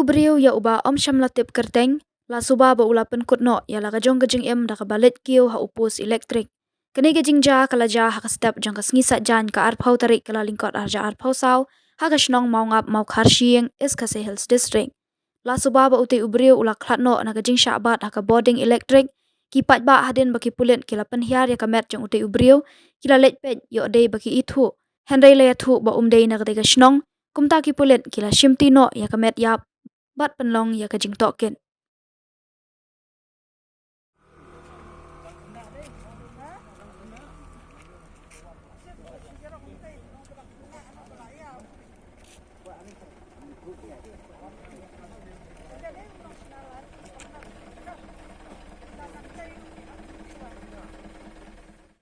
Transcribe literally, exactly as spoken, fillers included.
U briew ïa uba ym shym la tip kyrteng la suba ba u la pynkut noh ïa la ka jong ka jingim da kaba leit kiew ha u post elektrik. Kane ka jingjia ka la jia ha ka step jong ka sngi Saitjaiñ ka arphew tarik Kyllalyngkot arhajar arphew saw ha ka shnong Mawngap Mawkharshiing, East Khasi Hills District. La suba ba utei u briew u la khlad noh na ka jingshah bat ha ka bording elektrik. Ki paidbah hadien ba ki pulit ki la pynhiar ïa ka met jong utei u briew, ki la leit peit ïoh dei ba ki ithuh, hynrei la ïathuh ba um dei na katei ka shnong. Kumta ki pulit ki la shimti noh ïa ka met ïap bad pynlong ïa ka jingtohkit.